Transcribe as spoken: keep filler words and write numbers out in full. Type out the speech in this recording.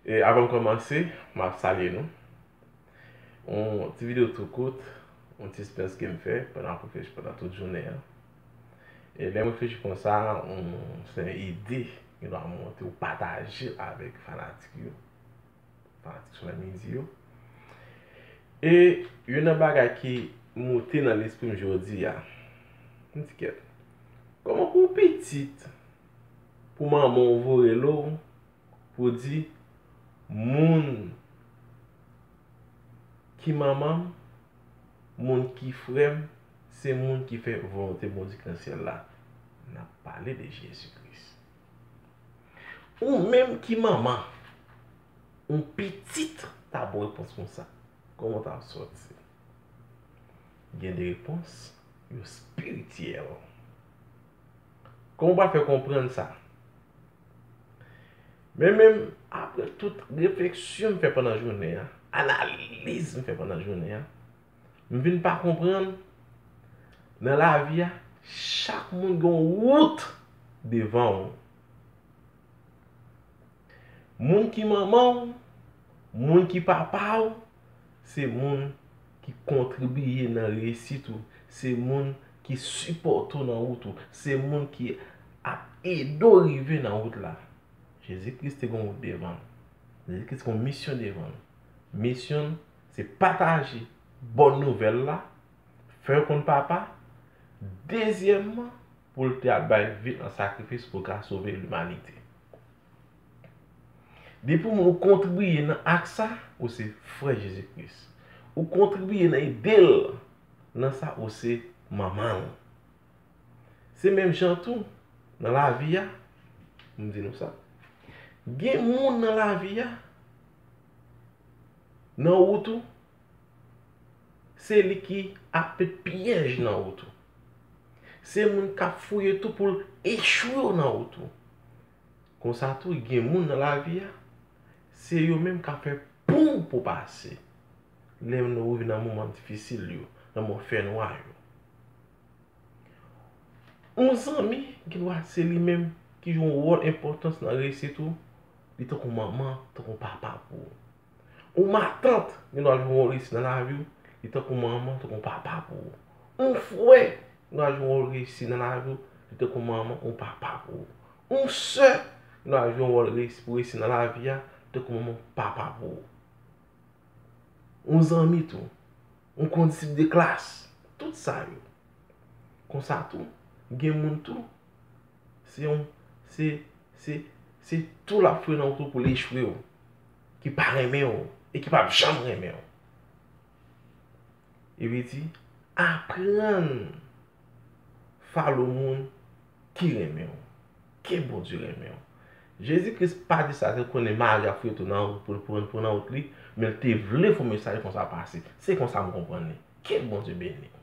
E avan m kòmanse, m ap salye nou. Yon ti videyo tou kout, yon ti espèyans ke m fè pandan m ap reflechi pandan tout jounen an. E lè m reflechi konsa, yon seri ide gen dwa monte ou pataje l avèk fanatik yo, fanatik Sou Lè Midi yo. E youn nan bagay ki moute nan lespri m jodi a, m di kèt, kòman pou pitit, pou manman w voye lo pou di moun ki manman m, moun ki frè m, se moun ki fè volonte Bondye ki nan syèl la. N ap pale de Jezi Kris. Ou menm ki manman, yon pitit ta ba w repons konsa, kòman w ta sòti? Gen de repons, yo espirityèl. Kòman w pral fè konprann sa? Men menm apre tout refleksyon m fè pandan jounen an, analiz m fè pandan jounen an, m vin pa konprann, nan lavi a, chak moun gen yon wout devan w. Moun ki manman w, moun ki papa w, se moun ki kontribiye nan reyisit ou, se moun ki sipòte w nan wout ou, se moun ki ap ede w rive nan wout la. Jezi Kris te gen yon wout devan l. Jezi Kris te gen yon misyon devan l. Misyon l, se pataje bòn nouvèl la, fè yo konn Papa. Dezyèmman, pou l te al bay vi l an sakrifis pou l ka sove limanite. Depi w kontribiye nan ak sa, ou se frè Jezi Kris. Ou kontribiye nan ede l nan sa, ou se manman l. Se menm jan tou, nan lavi a, m di nou sa. Gen moun nan lavi a, nan wout ou, se li ki ap met pyèj nan wout ou. Se moun k ap fouye tou pou l echwe w nan wout ou. Konsa tou, gen moun nan lavi a, se yo menm k ap fè pon pou w pase. Lè nou rive nan moman difisil yo, nan moman fènwa yo. Yon zanmi gen dwa se li menm ki jwe yon wòl enpòtans nan reyisit ou, li tankou manman, tankou papa pou ou. Yon matant gen dwa jwe yon wòl reyisi nan lavi w, li tankou manman, tankou papa pou ou. Yon frè gen dwa jwe yon wòl reyisi nan lavi w, li tankou manman, yon papa pou ou. Yon sè gen dwa jwe yon wòl reyisi pou reyisi nan lavi a, li tankou manman, papa pou ou. Yon zanmi tou, yon kondisip de klas, tout sa yo. Konsa tou, gen moun tou, se yon, se, se, se tou l ap fouye nan wout ou pou l echwe w, ki pa renmen w e ki p ap janm renmen w. Epi di, aprann follow moun ki renmen w. Ke Bondye renmen w. Jezi Kris pa di sa, te konnen Mari ap fouye tou nan wout pou l pran, pran nan wout li, men l te vle fè yon mesaj konsa pase. Se konsa m konprann li. Ke Bondye beni w.